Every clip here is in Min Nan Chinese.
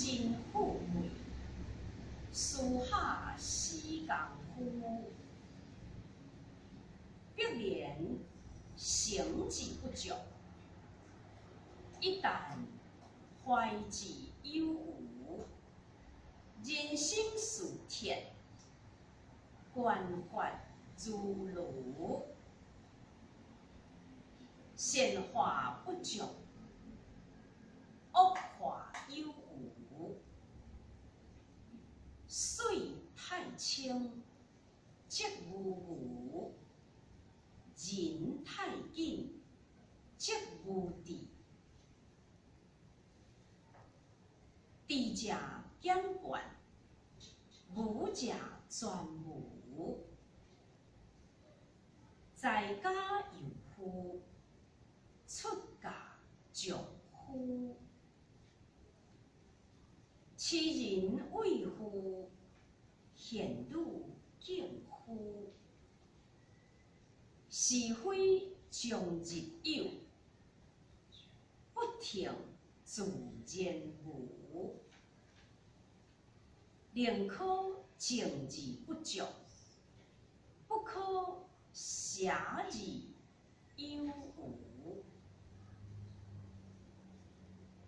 身富貴，私下死功夫。碧蓮成之不足，一旦懷之有餘，人心似鐵，觀法如如，善化不足，惡化有餘，水太清則無魚，人太緊則無智。智者減半，無者全無。在家有夫，出嫁丈夫。痴人畏父，賢女敬夫。是非終日有，不聽自然無。寧可正而不足，不可邪而有餘。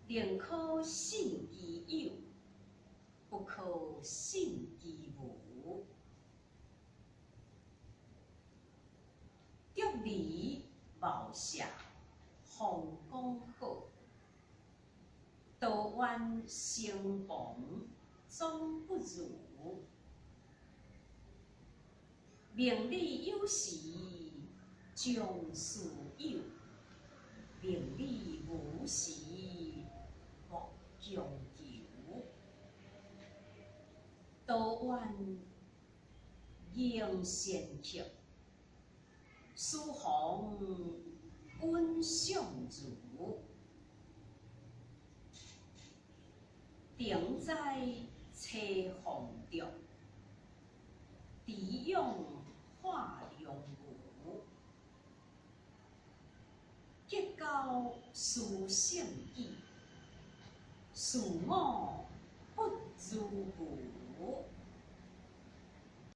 寧可信其有，不可信其無。竹籬茅舍風光好，桃源城防總不如。明理有時終須有，明理無時莫強求。桃源迎仙客，書房穩相如。亭在吹風中，池養化龍魚。結交思勝己，事我不如無。